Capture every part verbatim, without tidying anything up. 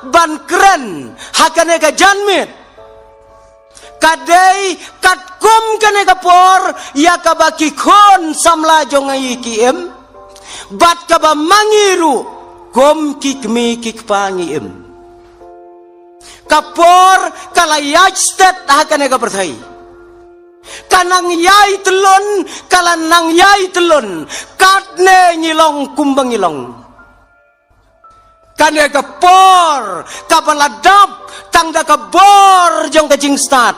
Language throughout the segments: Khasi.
ban kren ha kane ka janmiet, ka dei katkum kane ka por ïa kaba ki khun samla jong ngi ki im, bad kaba ma ngi ruh kum ki kmie ki kpa ngi im. Ka por ka la ïaid stet ha kane ka pyrthei. Ka nang ïai tyllun, ka la nang ïai tyllun. Katne ngi long kumba ngi long. Kane ka por kaba la dap tang da ka bor jong ka jingstad,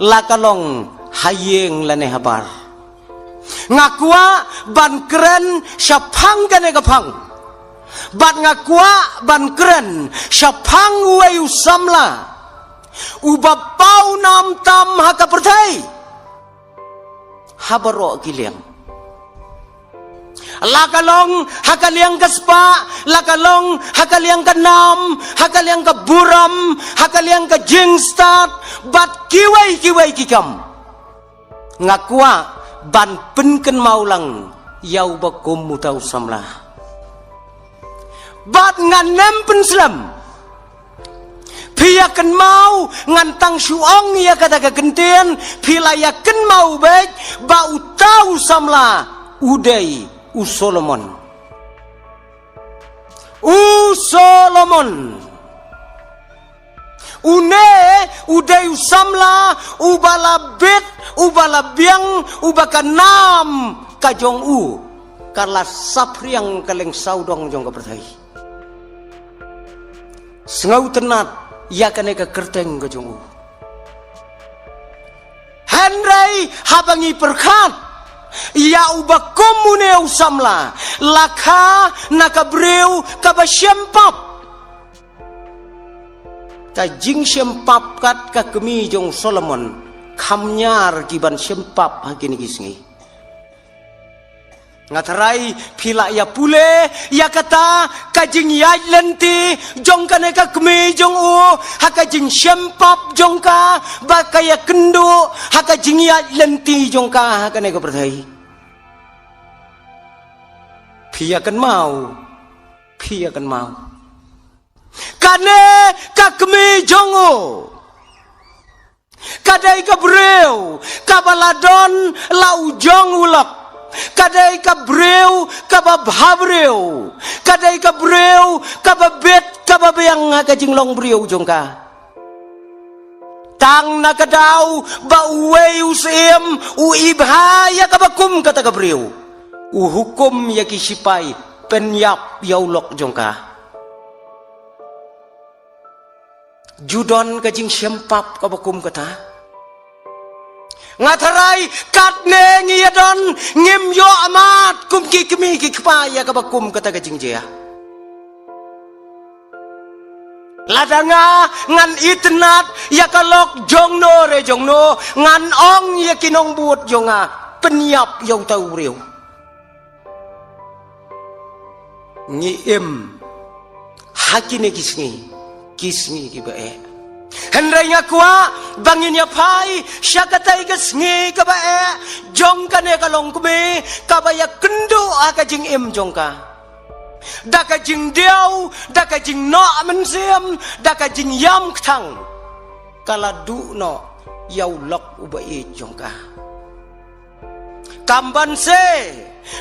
la ka long ha ïing lane ha bar. Nga kwah ban kren shaphang kane ka phang. Bad nga kwah ban kren shaphang uwei u samla uba paw nam tam ha ka pyrthei, ha baroh ki liang. La ka long ha ka liang ka spah, la ka long ha ka liang ka nam, ha ka liang ka burom, ha ka liang ka jingstad, bad kiwei kiwei ki kam. Nga kwah ban pynkynmaw lang ïa uba kum uta u samla. Bad ngan ym pynslem. Phi ïa kynmaw, ngan tang shu ong ïa kata ka kyntien, phi la ïa kynmaw beit ba uta u samla u dei u Solomon. U Solomon. Une u dei u samla uba la bit, uba la biang, uba ka nam ka jong u ka la saphriang ka lyngsawdong jong ka pyrthei. Sngewtynnat ïa kane ka kyrteng ka jong u. Hynrei haba ngi pyrkhat ïa uba kum une u samla, la kha na ka briew kaba shem pap. Ka jingshem pap kat ka kmie jong u Solomon kham ñiar ki ban shem pap ha kine ki sngi. Nga tharai phi la ïa pule ïa kata ka jingïaid lynti jong kane ka kmie jong u, ha ka jingshem pap jong ka, ba ka ïa kynduh ha ka jingïaid lynti jong ka ha kane ka pyrthei. Phi ïa kynmaw, phi ïa kynmaw. Kane ka kmie jong u ka dei ka briew kaba la don la u jong u lok. Ka dei ka briew kaba bha briew. Ka dei ka briew kaba bit kaba biang ha ka jinglong briew jong ka. Tang na ka daw ba uwei u syiem u ibha ïa kaba kum kata ka briew, u hukum ïa ki sipai pynïap ïa u lok jong ka. Ju don ka jingshem pap kaba kum kata? Nga tharai katne ngi ïa don, ngim ïoh amat kum ki kmie ki kpa ïa kaba kum kata ka jingjia. Lada nga ngan itynnad ïa ka lok jong no re jong no, ngan ong ïa ki nongbud jong nga, pynïap ïa uta u briew. Ngi im ha kine ki sngi, ki sngi kiba eh. Hynrei nga kwah ba ngin ïa phai sha katei ka sngi kaba eh jong kane ka longkmie kaba ïa kynduh ha ka jingim jong ka. Da ka jingdiaw, da ka jingnoh mynsiem, da ka jingïam kthang, ka la duh noh ïa u lok uba ïeit jong ka. Kam ban se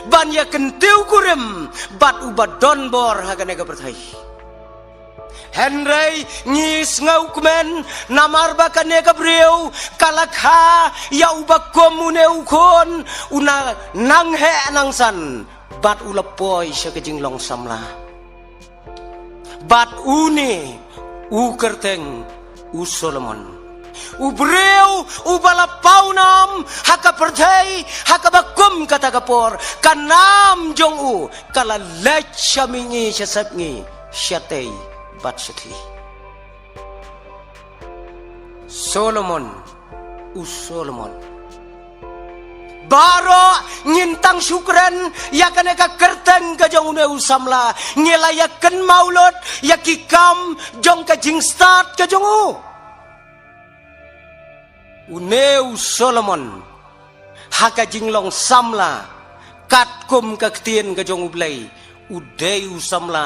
ban ïa kyntiew kurim bad uba don bor ha kane ka pyrthei. Hynrei ngi sngewkmen namar ba kane ka briew ka la kha ïa uba kum une u khun, u na nang heh nang san bad u la poi sha ka jinglong samla. Bad une u kyrteng u Solomon, u briew uba la paw nam ha ka pyrthei ha kaba kum kata ka por. Ka nam jong u ka la leit sha mihngi sha sepngi, shatei bad shathie. Solomon, u Solomon. Baroh ngin tang shu kren ïa kane ka kyrteng ka jong une u samla, ngi la ïa kynmaw lut ïa ki kam jong ka jingstad ka jong u. Une u Solomon, ha ka jinglong samla katkum ka ktien ka jong U Blei, u dei u samla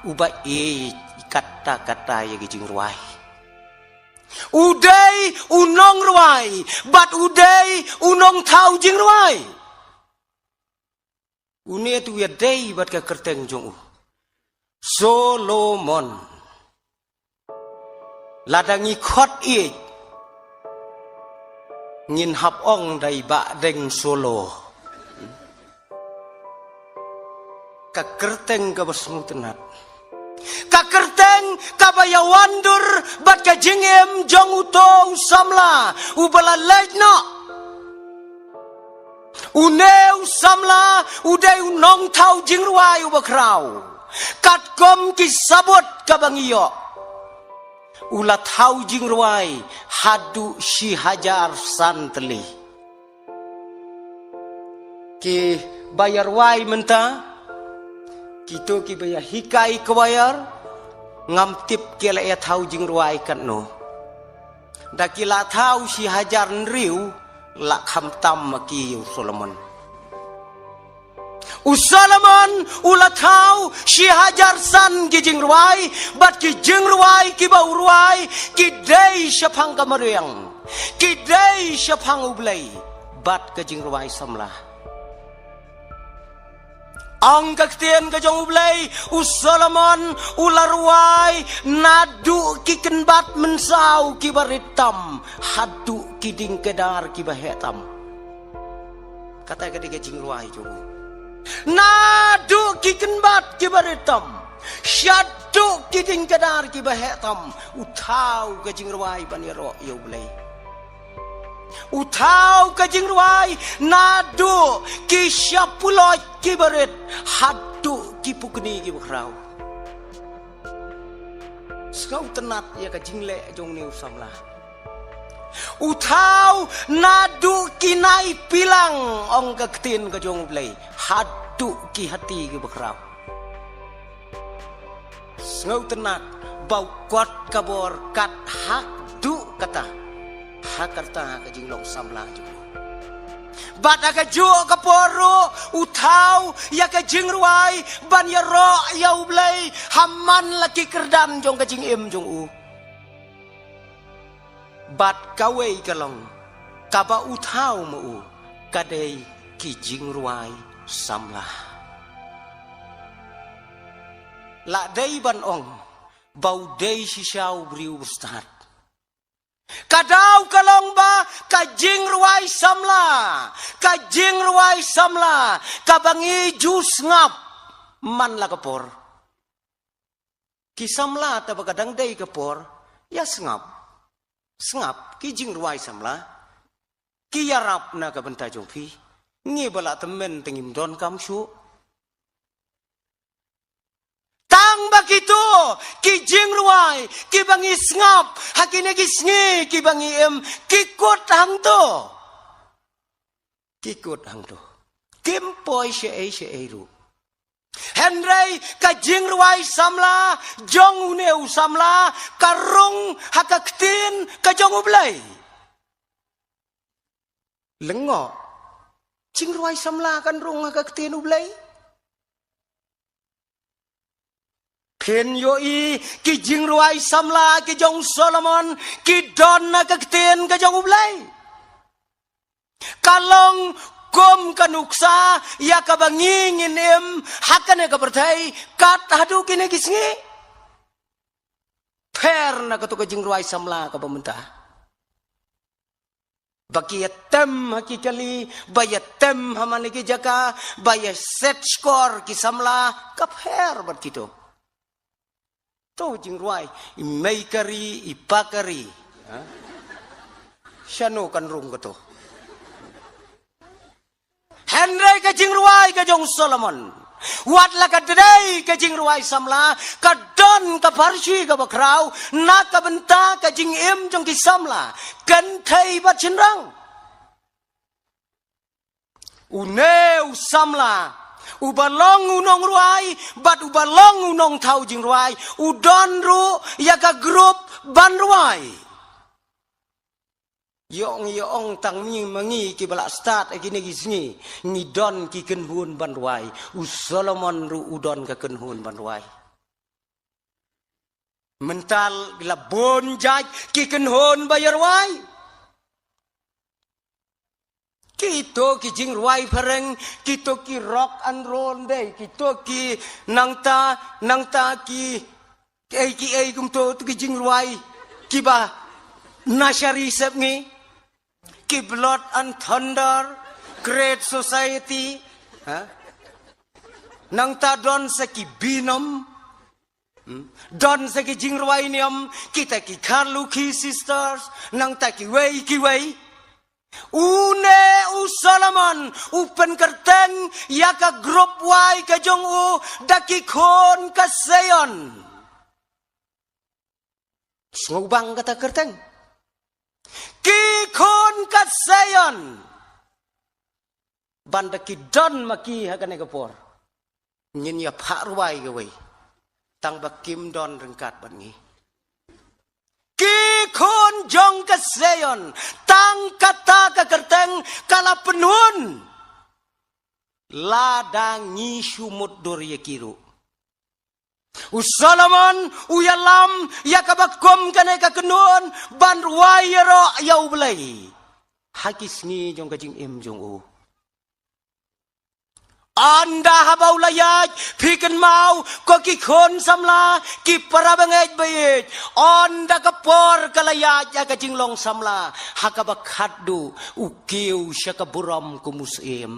uba ïeit ïa katta katta ïa ki jingrwai. U dei u nongrwai bad u dei u nongthaw jingrwai. Une te u ïadei bad ka kyrteng jong u Solomon. Lada ngi khot ïeit, ngin hap ong da i Bahdeng Solo. Ka kyrteng kaba sngewtynnat, ka kyrteng kaba ïawandur bad ka jingim jong uto u samla uba la leit noh. Une u samla u dei u nongthaw jingrwai uba khraw. Katkum ki sabut kaba ngi ïoh, u la thaw jingrwai haduh shi hajar san tylli. Kiba ïarwai mynta, kito kiba ïahikai choir, ngam tip ki la ïathaw jingrwai katno. Da ki la thaw shi hajar hynriew, la khamtam ma ki ïa u Solomon. U Solomon u la thaw shi hajar san ki jingrwai, bad ki jingrwai kiba u rwai ki dei shaphang ka mariang, ki dei shaphang U Blei bad ka jingrwai samla. Ong ka ktien ka jong U Blei, u Solomon u la rwai naduh ki kynbat mynsaw kiba rit tam haduh ki dieng kedar kiba heh tam. Kata ka dei ka jingrwai jong u. Naduh ki kynbat kiba rit tam shaduh ki dieng kedar kiba heh tam, u thaw ka jingrwai ban ïaroh ïa U Blei. U thaw ka jingrwai naduh ki shapuloit kiba rit haduh ki pukni kiba khraw. Sngewtynnat ïa ka jingleh jong une u samla. U thaw naduh ki nai pilang, ong ka ktien ka jong U Blei, haduh ki hati kiba khraw. Sngewtynnat ba u kot ka bor kat haduh kata, ha kata ka jinglong samla jong u. Bad ha kajuh ka por ruh u thaw ïa ka jingrwai ban ïaroh ïa U Blei ha man la ki kyrdan jong ka jingim jong u. Bad kawei ka long kaba u thaw ma u, ka dei ki jingrwai samla. La dei ban ong ba u dei shisha u briew ba stad. Ka daw ka long ba ka jingrwai samla, ka jingrwai samla kaba ngi ju sngap man la ka por. Ki samla, tang ba ka dang dei ka por, ïa sngap. Sngap, ki jingrwai samla ki ïarap na ka bynta jong phi. Ngi ba la tymmen te ngim don kam shuh. Tang ba kito ki jingrwai kiba ngi sngap ha kine ki sngi kiba ngi im, ki kut hangto. Ki kut hangto. Kim poi shaei shaei ruh. Hynrei ka jingrwai samla jong une u samla ka rung ha ka ktien ka jong U Blei. Lyngngoh, jingrwai samla kan rung ha ka ktien U Blei? Phin ïohi ki jingrwai samla ki jong Solomon ki don ha ka ktien ka jong U Blei. Ka long kum ka nuksa ïa kaba ngi ngin im ha kane ka pyrthei kat haduh kine ki sngi. Pher na kato ka jingrwai samla kaba mynta. Ba ki ïa tem ha ki kali, ba ïa tem ha man la ki jaka, ba ïa set skor ki samla, ka pher bad kito. To jingrwai, i mei kari, i pa kari. Ha? Shano kan rung kato. Hynrei ka jingrwai ka jong Solomon, wat la ka dei ka jingrwai samla, ka don ka pharshi kaba khraw na ka bynta ka jingim jong ki samla kynthei bad shynrang. Une u samla uba long u nongrwai bad uba long u nongthaw jingrwai, u don ruh ïa ka grup ban rwai. Ïong ïong tang ngi ma ngi kiba la stad ha kine ki sngi, ngi don ki kynhun ban rwai. U Solomon ruh u don ka kynhun ban rwai. Mynta la bun jait ki kynhun ba ïarwai. Kito ki jingrwai phareng, kito ki rock and roll dei, kito ki nangta, nangta ki, ki ei, ki ei kumto, to ki jingrwai kiba nursery sep ngi. Ki Blood and Thunder, Great Society, ha? Nangta don sa ki Venom, hmm? Don sa ki jingrwai niam, kita ki Kharlukhi Sisters, nangta kiwei kiwei. Une u Solomon u pynkyrteng ïa ka group wai ka jong u da ki khun ka Zion. Sngewbang kata kyrteng. Ki khun ka Zion. Ban da ki don ma ki ha kane ka por. Ngin ïa phah rwai kawei. Tang ba kim don ryngkat bad ngi. Ki khun jong ka Zion. Tang kata ka kyrteng ka la pynhun. Lada ngi shu mutdur ïa ki ruh. U Solomon u ïalam ïa kaba kum kane ka kynhun ban rwai ïaroh ïa U Blei ha ki sngi jong ka jingim jong u. Ynda haba u la ïaid, phi kynmaw, ko ki khun samla, ki para bangeit baieit. Ynda ka por ka la ïaid ïa ka jinglong samla, ha kaba khatduh u kiew sha ka burom kum u syiem.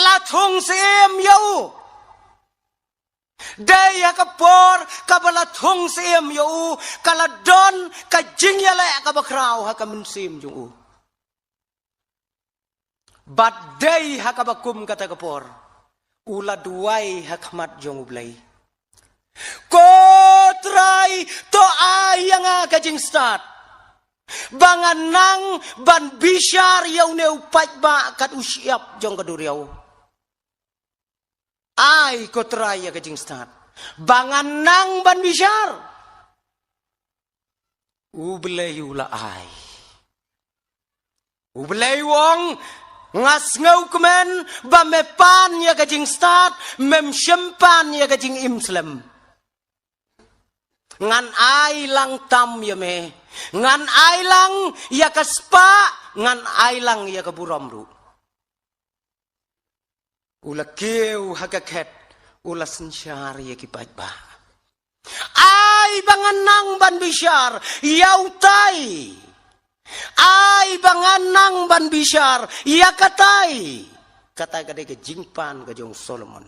La thung syiem ïa u. Dei ha ka por kaba la thung syiem ïa u, ka la don ka jingïaleh kaba khraw ha ka mynsiem jong u. Bad dei ha kaba kum kata ka por u la duwai ha khmat jong U Blei. Ko Trai, to ai ïa nga ka jingstad ba ngan nang ban bishar ïa une u paidbah kat u shyiap jong ka duriaw. Ai ko Trai ïa ka jingstad ba ngan nang ban bishar. U Blei u la ai. U Blei u ong, nga sngewkmen ba me pan ïa ka jingstad, mem shym pan ïa ka jingim slem. Ngan ai lang tam ïa me. Ngan ai lang ïa ka spah, ngan ai lang ïa ka burom ruh. U la kiew ha ka khet, u la synshar ïa ki paidbah. Ai ba ngan nang ban bishar ïa utai. Ai ba ngan nang ban bishar ïa katai. Katai ka dei ka jingpan ka jong Solomon.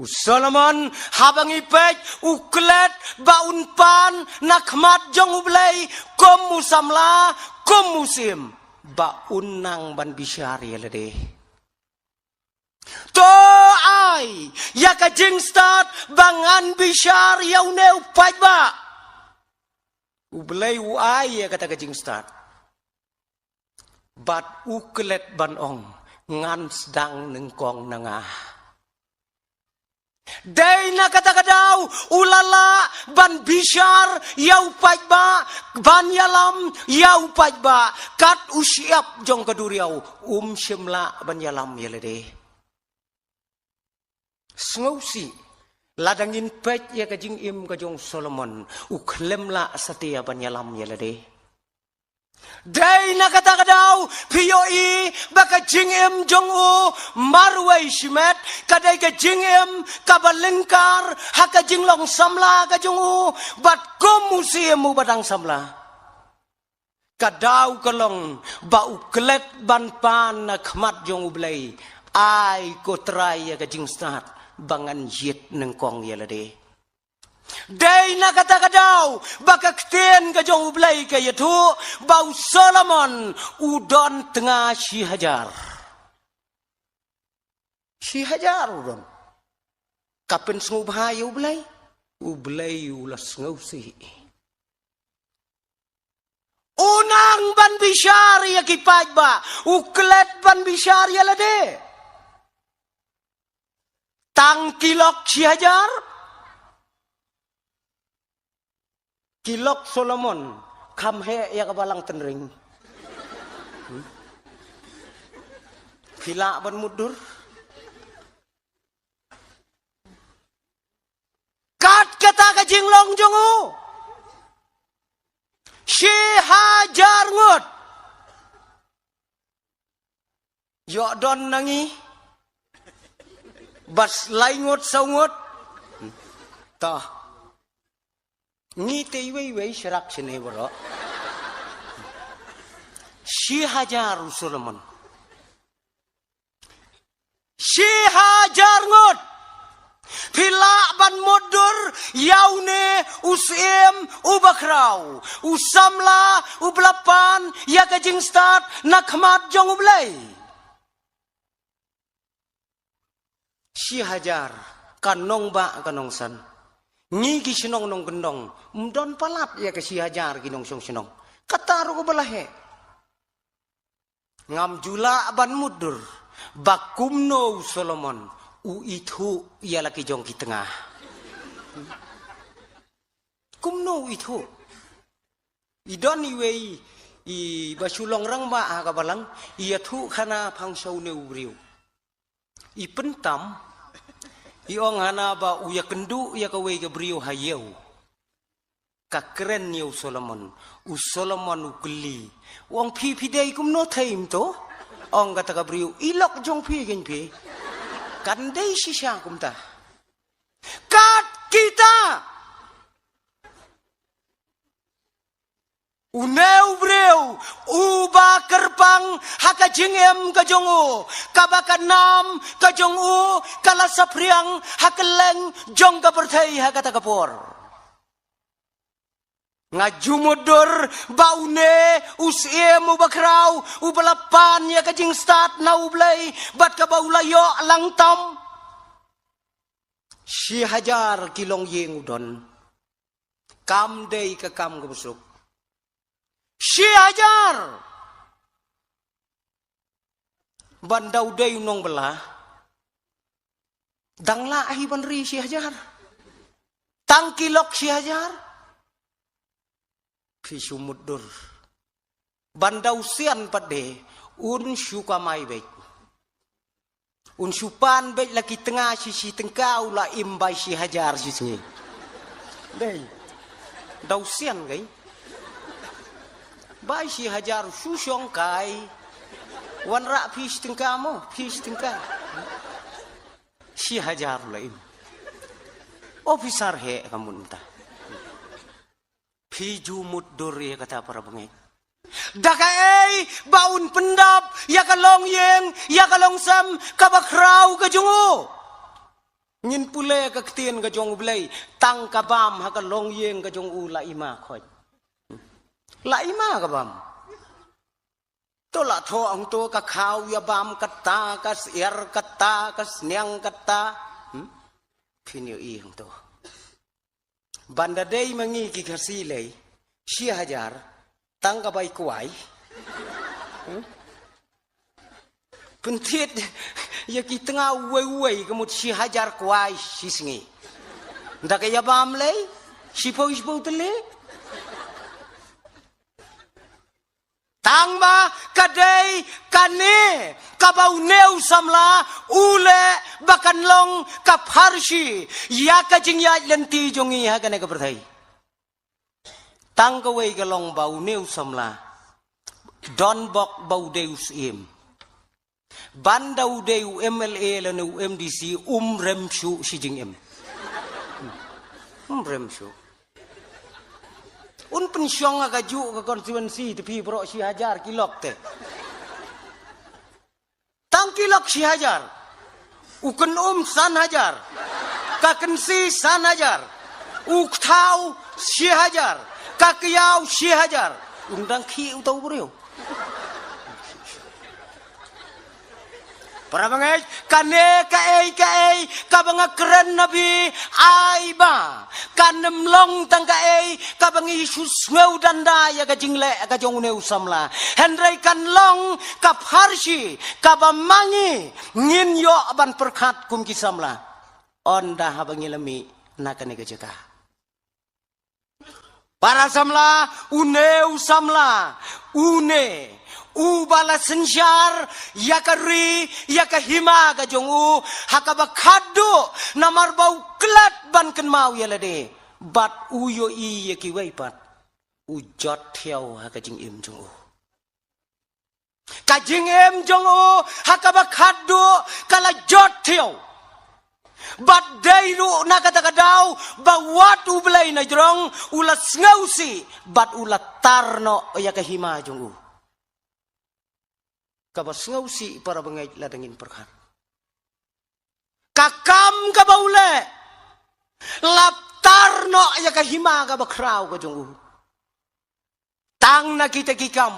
U Solomon, haba ngi peit, u klet ba un pan na khmat jong U Blei kum u samla, kum u syiem, ba un nang ban bishar ïa lade. To ai ïa ka jingstad ba ngan bishar ïa une u paidbah. U Blei u ai ïa kata ka jingstad. Bad u klet ban ong, ngan sdang nyngkong na nga. Dei na kata ka daw u la lah ban bishar ïa u paidbah, ban ïalam ïa u paidbah kat u shyiap jong ka duriaw, um shym lah ban ïalam ïa lade. Sngewsih, lada ngin peit ïa ka jingim ka jong Solomon, u khlem lah satia ban ïalam ïa lade. Dei na kata ka daw, phi ïohi ba ka jingim jong u marwei shimet, ka dei ka jingim kaba lyngkar ha ka jinglong samla ka jong u, bad kum u syiem uba dang samla. Ka daw ka long ba u klet ban pan na khmat jong U Blei, ai ko Trai ïa ka jingstad ba ngan jied nyngkong ïa lade. Dei na kata ka daw ba ka ktien ka jong U Blei ka ïathuh ba u Solomon u don tnga shi hajar. Shi hajar u don. Ka pynsngewbha ïa U Blei, U Blei u la sngewsih. U nang ban bishar ïa ki paidbah, u klet ban bishar ïa lade. Tang ki lok shi hajar. Ki lok Solomon, kham heh ïa ka balang tynring. Hmm? Phi lah ban mutdur. jong u. Shi hajar ngut. Ïoh don na ngi. Bad lai ngut saw ngut. Tah. Ngi te iwei iwei shrak shane baroh. Shi hajar u Solomon. Shi hajar ngut. Phi lah ban mutdur ïa une u syiem uba khraw, u samla uba la pan ïa ka jingstad na khmat jong U Blei. Shi hajar, ka nongbah ka nongsan. Ngi ki shnong nongkyndong, ym don palat ïa ka shi hajar ki nongshong shnong. Kata ruh kaba la heh. Ngam ju lah ban mutdur ba kumno u Solomon u ithuh ïa la ki jong ki tnga. Kumno u ithuh? I don iwei iba shu long rangbah ha ka balang, i ïathuh khana phang sha une u briew. I pyntam, i ong hana ba u ïakynduh ïa kawei ka briew ha ïew. Ka kren ïa u Solomon, u Solomon u kylli. U ong phi phi dei kumno thei mynta? Ong kata ka briew, i lok jong phi kein phi. Kan dei shisha kumta. Kat kita. Une u briew, uba kyrpang ha ka jingim ka jong u, kaba ka nam ka jong u ka la saphriang ha kylleng jong ka pyrthei ha kata ka por. Nga ju mutdur ba une u syiem uba khraw, uba la pan ïa ka jingstad na U Blei, bad kaba u la ïoh lang tam. Shi hajar ki longïing u don. Kam dei ka kam kaba suk. Shi hajar. Ban da u dei u nongbylla. Dang lah hi ban ri shi hajar. Tang ki lok shi hajar. Phi shu mutdur. Ban da u sian pat de, un shu kamai beit. Un shu pan beit la ki tnga shi shi tyngka, u la im bai shi hajar shi sngi. Dei. Da u sian kai. Bai shi hajar shu shong kai. Wanrah phi shi tyngka mo, phi shi tyngka. Shi hajar u la im. Officer heh ka mut mynta. Phi ju mutdur ïa kata para bangeit. Da kaei ba un pyndap ïa ka longïing, ïa ka longsem, kaba khraw ka jong u. Ngin pule ka ktien ka jong U Blei, tang ka bam ha ka longïing ka jong u la ima khoit. La ima ka bam. To la thoh hangto ka khaw ïa bam kata, ka syiar kata, ka sniang kata. Hmm? Phin ïohi hangto. Ban da dei ma ngi ki Khasi lei, shi hajar, tang ka bai kwai. Hmm? Pynthied ïa ki tnga uwei uwei ka mut shi hajar kwai shi sngi. Da ka ïa bam lei, shiphew shiphew tylli. Tang ba ka dei kane kaba une u samla u leh ba kan long ka pharshi ïa ka jingïaid lynti jong ngi ha kane ka pyrthei. Tang kawei ka long ba une u samla don bok ba u dei u syiem. Ban da u dei u M L A lane u M D C, um rem shuh shi jingim. Um rem shuh. Un pynshong ha kajuh ka constituency te phi baroh shi hajar ki lok te. Tang ki lok shi hajar. U Kynum san hajar. Ka Kynsi san hajar. U Kthaw shi hajar. Ka Kyaw shi hajar. Un dang khih uta u briew. Para bangeit, kane kaei kaei kaba nga kren na phi, ai ba kan ym long tang kaei kaba ngi shu sngewdanda ïa ka jingleh ka jong une u samla. Hynrei kan long ka pharshi kaba ma ngi ngin ïoh ban pyrkhat kum ki samla. Ynda haba ngi la mih na kane ka jaka. Para samla, une u samla, une uba la synshar ïa ka ri, ïa ka hima ka jong u, ha kaba khadduh, namar ba u klet ban kynmaw ïa lade. Bad u ïohi ïa kiwei pat, u jot thiaw ha ka jingim jong u. Ka jingim jong u ha kaba khatduh ka la jot thiaw. Bad dei ruh na kata ka daw ba wat U Blei na jrong u la sngewsih bad u la tar noh ïa ka hima jong u. Kaba sngewsih para bangeit lada ngin pyrkhat. Ka kam kaba u leh la tar noh ïa ka hima kaba khraw ka jong u. Tang na kita ki kam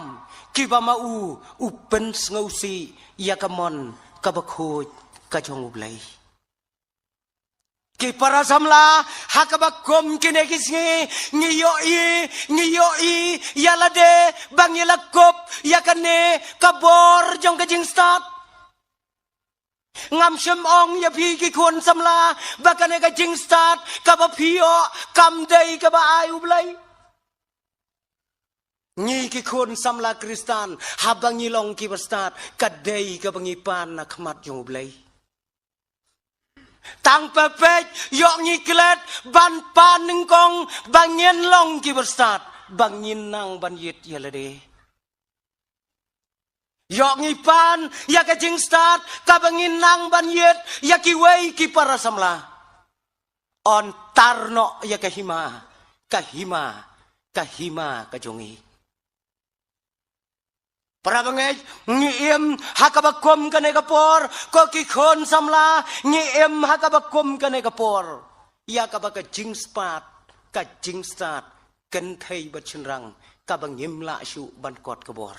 kiba ma u u pynsngewsih ïa ka mon kaba khuid ka jong U Blei. Ki para samla, ha kaba kum kine ki sngi, ngi ïohi, ngi ïohi ïa lade ba ngi la kup ïa kane ka bor jong ka jingstad. Ngam shym ong ïa phi ki khun samla ba kane ka jingstad kaba phi ïoh kam dei kaba ai U Blei. Ngi ki khun samla Khristan, haba ngi long kiba stad, ka dei kaba ngi pan na khmat jong U Blei. Tang pepet ïoh ngi klet ban pan nyngkong ba ngin long kiba stad, ba ngin nang ban ïit ïa lade. Ïoh ngi pan ïa ka jingstad kaba ngin nang ban ïit ïa kiwei ki para samla. Yn tar noh ïa ka hima, ka hima, ka hima ka jong ngi. Para bangeit, ngi im ha kaba kum kane ka por, ko ki khun samla, ngi im ha kaba kum kane ka por. Ïa kaba ka jingspah, ka jingstad, kynthei bad shynrang, kaba ngim lah shuh ban kot ka bor.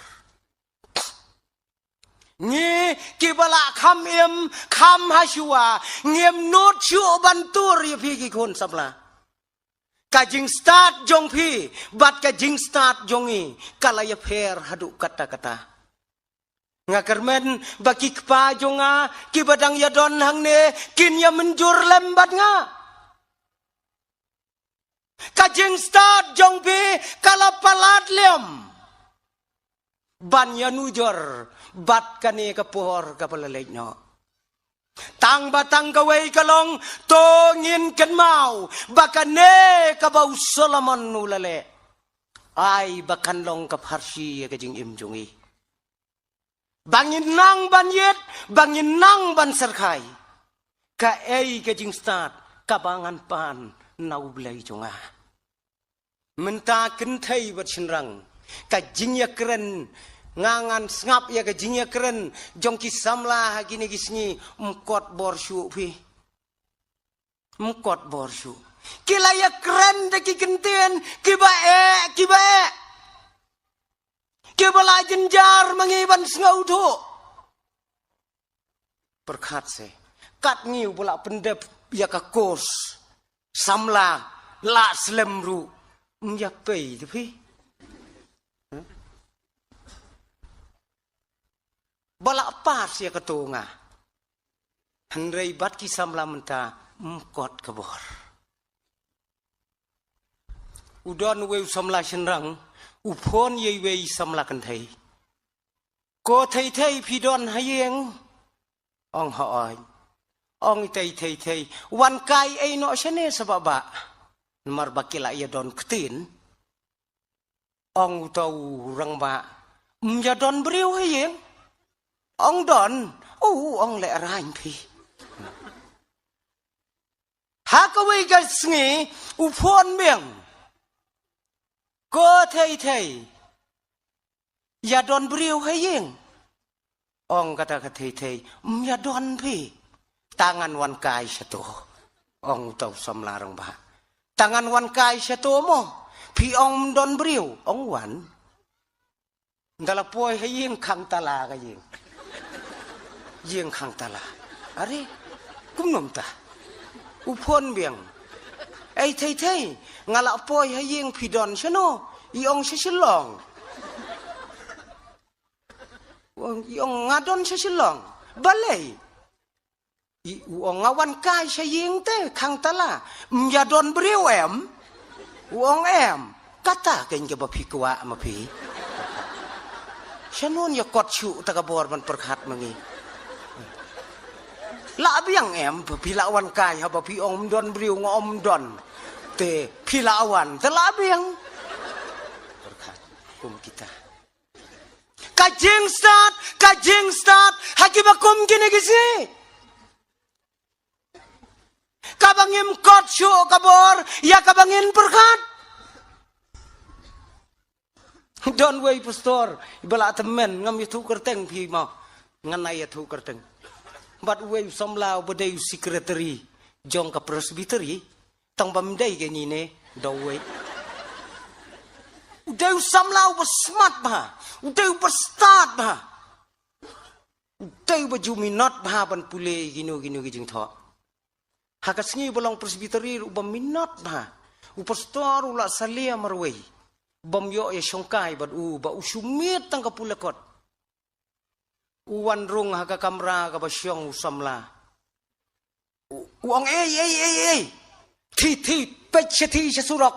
Ngi kiba la kham im, kham ha shuwa, ngim nud shuh ban tur ïa phi ki khun samla. Ka jingstad jong phi bad ka jingstad jong ngi ka la ïapher haduh katta katta. Nga kyrmen ba ki kpa jong nga kiba dang ïadon hangne kin ïa mynjur lem bad nga. Ka jingstad jong phi ka la palat lem ban ïanujor bad kane ka por kaba la leit noh. Tang ba tang kawei ka long, to ngin kynmaw ba kane kaba u Solomon u la leh, ai ba kan long ka pharshi ïa ka jingim jong ngi. Ba ngin nang ban ïit, ba ngin nang ban syrkhai. Kaei ka jingstad kaba ngan pan na U Blei jong nga. Mynta kynthei bad shynrang, ka jingïakren, nga ngan sngap ïa ka jingïakren jong ki samla ha kine ki sngi, ym kot bor shuh phi. Ym kot bor shuh. Ki la ïakren da ki kyntien kiba eh, kiba eh. Kiba la jynjar ma ngi ban sngewthuh. Pyrkhat se, kat ngi uba la pyndep ïa ka course samla, la slem ruh, ym ïa pei te phi. Ba la pass ïa kato nga. Hynrei bad ki samla mynta ym kot ka bor. U don uwei u samla shynrang, u phone ïa iwei i samla kynthei. Ko Thei Thei, phi don ha ïing? Ong hooid. Ong i Thei Thei, wan kai ei noh shane sa ba ba. Namar ba ki la ïa don ktien. Ong uto u rangbah, ym ïa don briew ha ïing? Ong don. U ong leh rain phi. Ha kawei ka sngi u phone biang. Ko Thei Thei, ïa don briew ha ïing? Ong kata ka Thei Thei, ym ïa don phi. Ta ngan wan kai shato. Ong uto u samla rangbah, ta ngan wan kai shato mo. Phi ong ym don briew, ong wan. Nda la poi ha ïing khang tala ka ïing. Ïing khang tala. Are, kumno mynta? U phone biang. Ei Thei Thei, nga la poi ha ïing, phi don shano? I ong sha Shillong. U ong, i ong nga don sha Shillong. Balei? I, u ong nga wan kai sha ïing te khang tala. Ym ïa don briew em? U ong em. Kata keiñ kaba phi kwah ma phi. Shano ïa kot shuh ta ka bor ban pyrkhat ma ngi. La biang em ba phi la wan kai haba phi ong ym don briew, nga ong ym don. Te phi la wan te la biang. Pyrkhat kum kita. Ka jingstad, ka jingstad ha kiba kum kine ki sngi. Kaba ngim kot shuh ka bor ïa kaba ngin pyrkhat. Don uwei u pastor, iba la tymmen, ngam ïathuh kyrteng phi mo. Ngan ïathuh kyrteng. Bad uwei u samla uba dei u secretary jong ka presbytery, tang bym dei ka nine, da uwei. U dei u samla uba smat bha, u dei uba stad bha. U dei uba ju minot bha ban pule kino kino ki jingthoh. Ha ka sngi ba long presbytery uba minot bha. U pastor u la salia marwei. Bym ïoh ïa shongkai bad u ba u shu miet tang ka pule kot. U wan rung ha ka kamra kaba shong u samla. U, u ong ei, ei, ei, ei. Thi, thi, peit sha thi sha surok.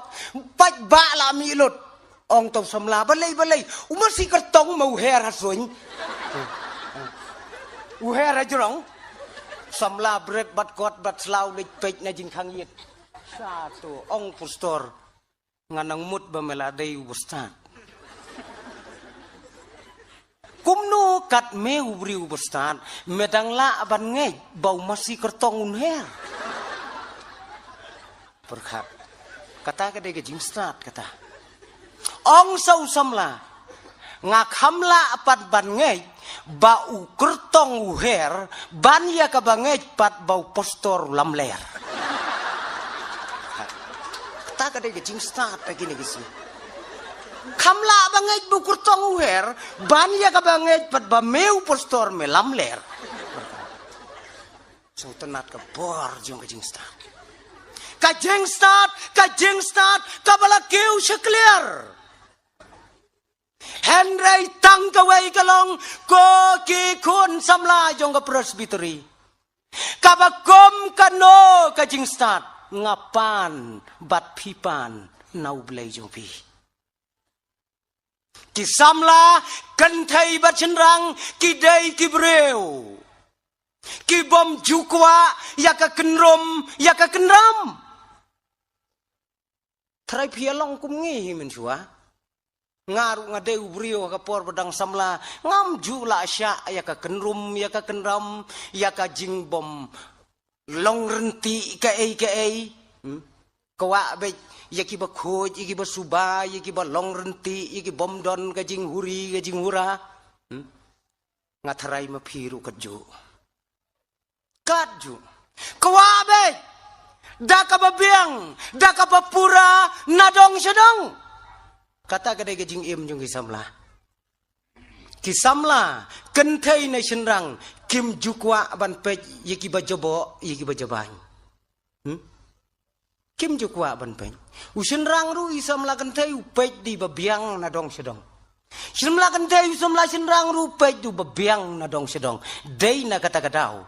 Peit ba la mih lut. Ong to u samla, balei, balei. U masi kyrtong ma u her ha suiñ. U her ha jrong. Samla bret bad kot bad slaw leit peit na jingkhang ïit. Sha to, ong pastor. Nga nang mut ba me la dei uba stad. Kumno kat me u briew uba stad, me dang lah ban ngeit ba u masi kyrtong un her. Pyrkhat. Kata ka dei ka jingstad kata. Ong sa u samla. Nga kham lah pat ban ngeit ba u kyrtong u her, ban ïa kaba ngeit pat ba u pastor u lamler. Kata ka dei ka jingstad ha kine ki sngi. Kham lah ban ngeit ba u kyrtong u her, ban ïa kaba ngeit pat ba me u pastor me lamler. Sngewtynnat ka bor jong ka jingstad. Ka jingstad, ka jingstad, kaba la kiew shakliar. Hynrei tang kawei ka long ko ki khun samla jong ka presbytery. Kaba kum kano ka jingstad nga pan bad phi pan na u Blei jong phi. Ki samla kynthei bad shynrang ki dei ki briew. Ki bym ju kwah ïa ka kynrum ïa ka kynram. Trai phi long kum ngi hi mynshuwa. Nga ruh nga dei u briew ha ka por ba dang samla, ngam ju lah shah ïa ka kynrum ïa ka kynram, ïa ka jingbym long rynti kaei kaei. Hmm? Kwah beit ïa kiba khuid, ïa kiba suba, ïa kiba long rynti, ïa ki bym don ka jinghuri ka jinghura. Hmm? Nga trai ma phi ruh katjuh. Katjuh. Kwah beit da kaba biang, da kaba pura, na dong sha dong. Kata ka dei ka jingim jong ki samla. Ki samla kynthei ne shynrang kim ju kwah ban peit ïa kiba jaboh ïa kiba jabain. Hmm? Kim ju kwah ban peit. U shynrang ruh, i samla kynthei, u peit da iba biang na dong sha dong. Samla kynthei, u samla shynrang ruh u peit da iba biang na dong sha dong. Dei na kata ka daw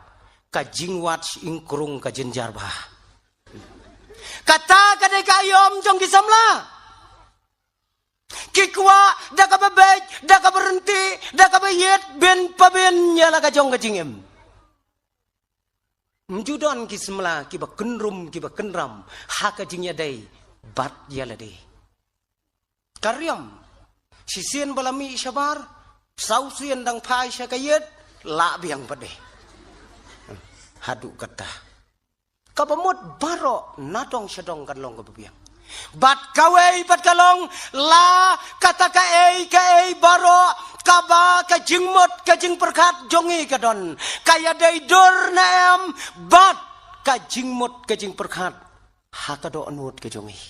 ka jingwad shi ingkrung ka jynjar bha. Kata ka dei ka aïom jong ki samla. Ki kwah da kaba beit, da kaba rynti, da kaba ïit, bin pa bin ïa la ka jong ka jingim. Ym ju don ki samla kiba kynrum kiba kynram ha ka jingïadei bad ïa lade. Ka riam, shisien ba la mih shabar, saw sien dang phai sha ka ïit, la biang pat de. Haduh kata. Kaba mut baroh na dong sha dong kan long kaba biang. Bad kawei pat ka long, la kata kaei kaei baroh kaba ka jingmut ka jingpyrkhat jong ngi ka don, ka ïadei dur ne em bad ka jingmut ka jingpyrkhat ha ka dohnud ka jong ngi.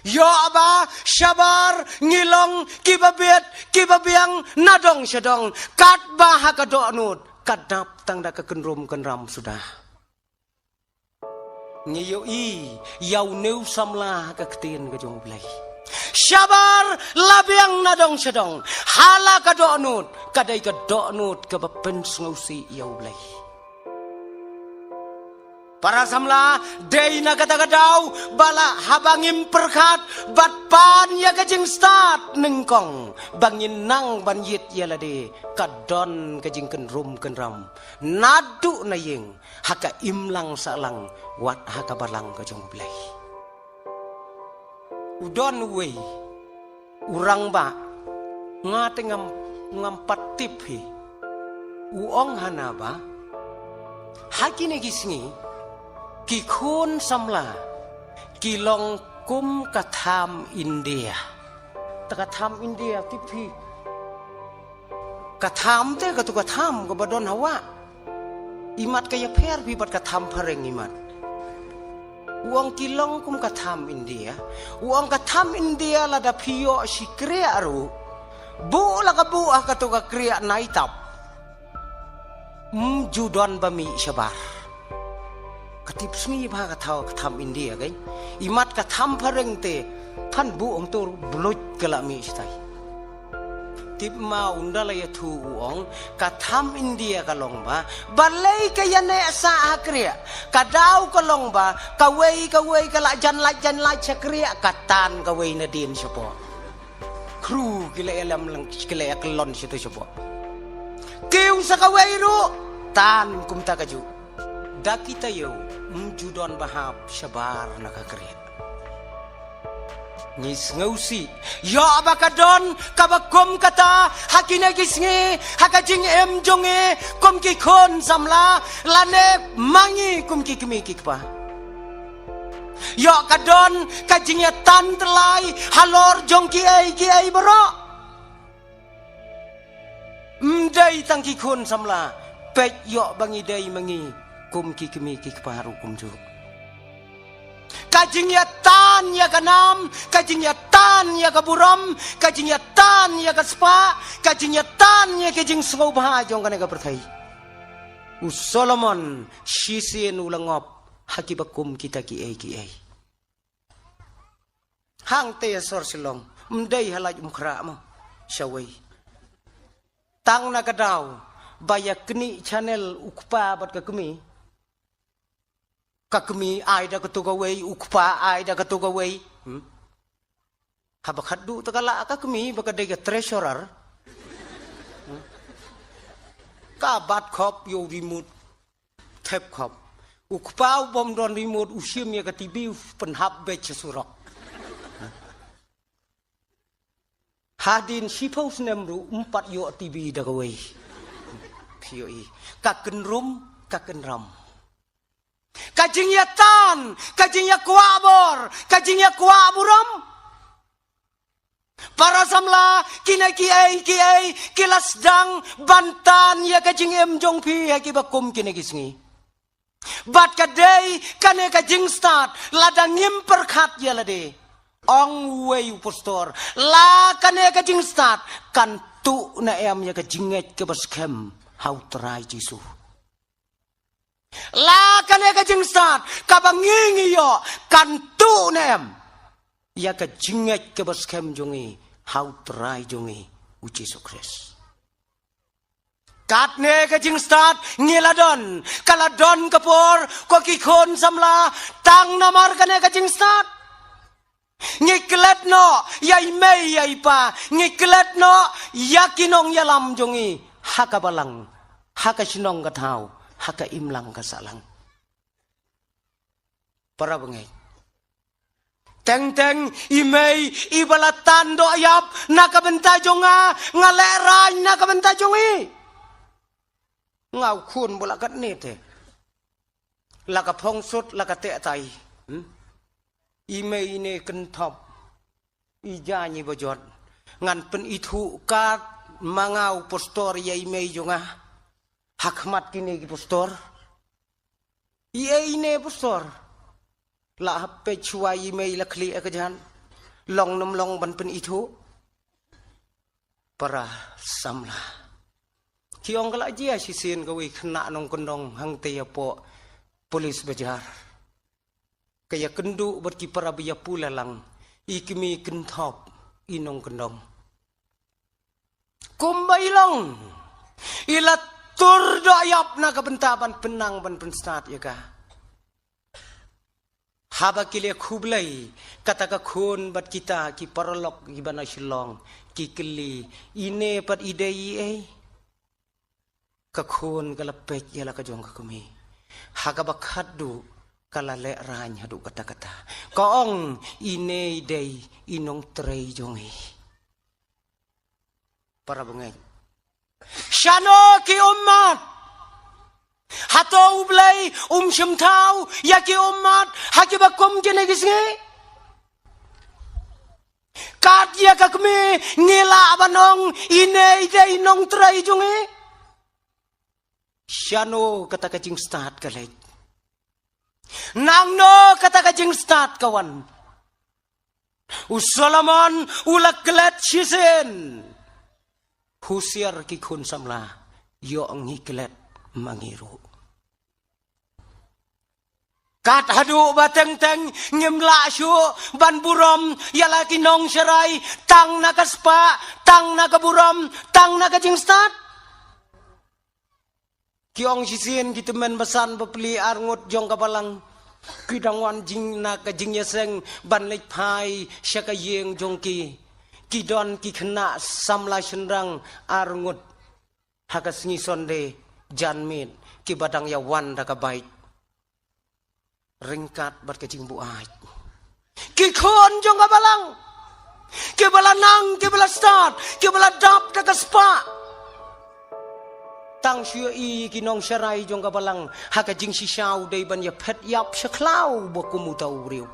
Ïoh ba shabar ngi long kiba bit kiba biang na dong sha dong, katba ha ka dohnud ka dap tang da ka kynrum kynram suda. Ngi ïohi ïa une u samla ha ka ktien ka jong U Blei. Shabar la biang na dong sha dong, ha la ka dohnud ka dei ka dohnud kaba pynsngewsih ïa U Blei. Para samla, dei na kata ka daw ba la haba ngim pyrkhat bad pan ïa ka jingstad nyngkong ba ngin nang ban ïit ïa lade, ka don ka jingkynrum kynram naduh na ïing, ha ka imlang sahlang, wat ha ka balang ka jong U Blei. U don uwei u rangbah, nga te ngam, ngam pat tip hi. U ong hana ba ha kine ki sngi ki khun samla ki long kum ka tham India. Ta ka tham India tip hi. Ka tham te katu ka tham kaba don ha wah. Imat ka ïapher phi bad ka tham phareng imat. U ong ki long kum ka tham India. U ong ka tham India lada phi ïoh shi kriah ruh, buh la ka buh ha katu ka kriah nai tap, ym ju don ba mih shabar. Ka tip sngi ba ka thaw ka tham India kai. Imat ka tham phareng te phan buh ong tur bluit ka la mih shatai. Tip ma unda la ïathuh u ong ka tham India ka long ba balei ka ïaneh sah ha kriah. Ka daw ka long ba kawei kawei ka la jan lait jan lait sha kriah ka tan kawei nadien shapoh. Khru ki la ïalam lang ki la ïaklon shatu shapoh. Kiew sa kawei ruh tan kumta kajuh. Da kita ïew ym ju don ba hap shabar na ka kriah. Ngi sngewsih ïoh ba ka don kaba kum kata ha kine ki sngi ha ka jingim jong ngi kum ki khun samla lane ma ngi kum ki kmie ki kpa. Ïoh ka don ka jingïatan tyllai halor jong kiei kiei baroh. Ym dei tang ki khun samla, peit ïoh ba ngi dei ma ngi kum ki kmie ki kpa ruh kumjuh. Ka jingïatan ïa ka nam, ka jingïatan ïa ka burom, ka jingïatan ïa ka spah, ka jingïatan ïa ka jingsngewbha jong kane ka pyrthei. U Solomon shisien u la ngop ha kiba kum kita kiei kiei. Hangta sor Shillong, ym dei ha Laitumkhrah mo, shawei. Tang na ka daw ba ïa knieh channel u kpa bad ka kmie. Ka kmie ai da katu kawei, u kpa ai da katu kawei. Hmm? Haba khatduh te ka lah ka kmie ba ka dei ka treasurer. Hmm? Ka bat khop ïa u remote. Thep khop. U kpa u bym don remote u shim ïa ka T V u pynhap beit sha surok. Hadien shiphew snem ruh ym pat ïoh T V da kawei. Phi ïohi. Ka kynrum, ka kynram. Ka jingïatan, ka jingïakwah bor, ka jingïakwah burom. Para samla, kine kiei kiei ki la sdang ban tan ïa ka jingim jong phi ha kiba kum kine ki sngi. Bad ka dei kane ka jingstad lada ngim pyrkhat ïa lade. Ong uwei u pastor, la kane ka jingstad kan tuh ne em ïa ka jingngeit kaba skhem ha U Trai Jisu. La kane ka jingstad kaba ngi ngi ïoh kan tuh ne em ïa ka jingngeit kaba skhem jong ngi ha U Trai jong ngi U Jisu Khrist. Katne ka jingstad ngi la don, ka la don ka por ko ki khun samla, tang namar kane ka jingstad. Ngi klet noh ïa i mei ïa i pa, ngi klet noh ïa ki nongïalam jong ngi ha ka balang, ha ka shnong ka thaw, ha ka imlang ka sahlang. Para bangeit. Teng teng i mei i ba la tan doh ïap na ka bynta jong nga, nga lehraiñ na ka bynta jong i. Nga u khun ba la katne te. La ka phongsut la ka teh tai. Hmm? I mei i ne kynthop. I jaiñ i ba jot. Ngan pynithuh kat ma nga u pastor ïa i mei jong nga. Ha khmat kine ki pastor. I ei i ne pastor. La hap peit shuwa i mei la khlieh ka jan. Long nym long ban pynithuh. Para samla. Ki ong ka la jia shisien kawei khynnah nongkyndong hangtei hapoh police bajar. Ka ïakynduh bad ki para ba ïapulang, i kmie kynthop, i nongkyndong. Kumba i long, i la tur doh ïap na ka bynta ban pynnang ban pynstad ïa ka. Haba ki la khublei, kata ka khun bad kita ki paralok kiba na Shillong, ki kylli, ine pat i dei i ei. Ka khun ka la peit ïa la ka jong ka kmie. Ha kaba khatduh, ka la leh rain haduh katta katta. Ka ong, ine i dei i nongtrei jong ngi. Para bangeit, shano ki ummat? Hato U Blei um shim thaw ïa ki ummat ha kiba kum kine ki sngi? Kat ïa ka kmie ngi lah ban ong, ine i dei i nongtrei jong ngi. Shano kata ka jingstad ka leit? Nangno kata ka jingstad ka wan? U Solomon u la klet shisien. Husiar ki khun samla, ïoh ngi klet ma ngi ruh. Kat haduh ba teng teng ngim lah shuh ban burom ïa la ki nongsharai, tang na ka spah, tang na ka burom, tang na ka jingstad. Ki ong shisien ki tymmen basan bapli arngut jong ka balang, ki dang wan jing na ka jingïaseng ban leit phai sha ka ïing jong ki. Ki don ki khynnah samla shynrang arngut ha ka sngi Sunday janmiet, kiba dang ïawan da ka bike ryngkat bad ka jingbuaid. Ki khun jong ka balang, kiba la nang, kiba la stad, kiba la dap da ka spah. Tang shu ïohi ki nongsharai jong ka balang ha ka jingshisha u dei ban ïaphet ïap sha khlaw ba kum uta u briew.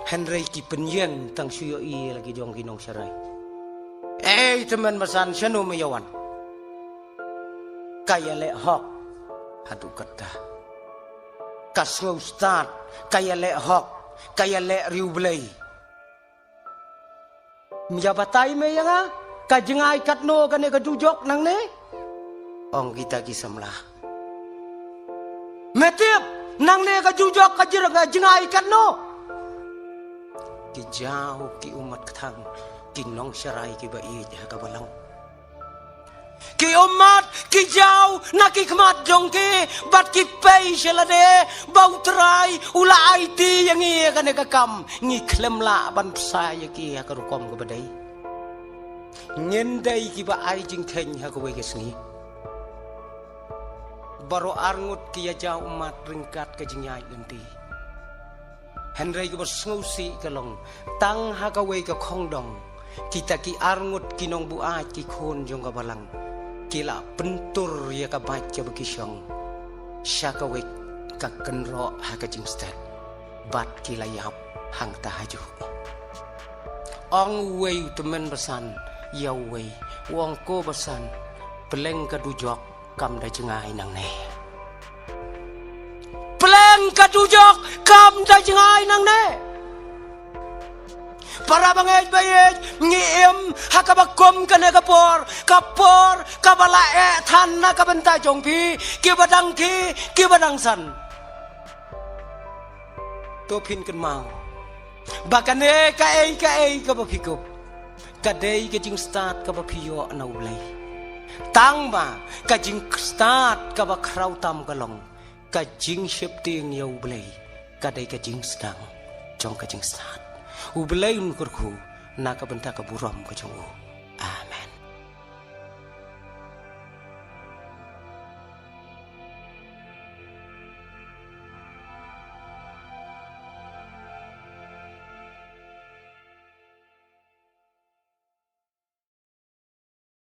Hynrei ki pynïeng tang shu ïohi la ki jong ki nongsharai. Ei tymmen basan, shano me ïawan? Ka ïaleh hok haduh katta. Ka sngewstad, ka ïaleh hok, ka ïaleh riewblei. Me ïa batai me ïa nga, ka jngai katno kane ka dujok nangne? Ong kita ki samla. Me tip, nangne ka dujok ka jir-, ka jngai katno? Ki jaw ki ummat kthang, ki nongsharai kiba ïeit ha ka balang. Ki ummat, ki jaw na ki khmat jong ki, bad ki pei sha lade ba U Trai u la aiti ïa ngi ïa kane ka kam, ngi khlem lah ban bsa ïa ki ha ka rukom kaba dei. Ngin dei kiba ai jingkheiñ ha kawei ka sngi. Baroh arngut ki ïa jaw ummat ryngkat ka jingïaid lynti. Hynrei kaba sngewsih ka long, tang ha kawei ka khongdong, kita ki arngut ki nongbuaid ki khun jong ka balang ki la pyntur ïa ka bike kaba ki shong sha kawei ka kynroh ha ka jingstet, bad ki la ïap hangta hajuh. Ong uwei u tymmen basan ïa uwei, u ong, ko basan, pleng ka dujok kam da jngai nangne. Pleng ka dujok kam da jngai nangne. Para bangeit ba ïeit, ngi im ha kaba kum kane ka por, ka por kaba la eh than na ka bynta jong phi, kiba dang ki, kiba dang san. To phin kynmaw ba kane kaei kaei kaba phi kup, ka dei ka jingstad kaba phi ïoh na U Blei. Tang ba ka jingstad kaba khraw tam ka long ka jingsheptieng ïa U Blei, ka dei ka jingsdang jong ka jingstad. U Blei un kyrkhu na ka bynta ka burom ka jong u.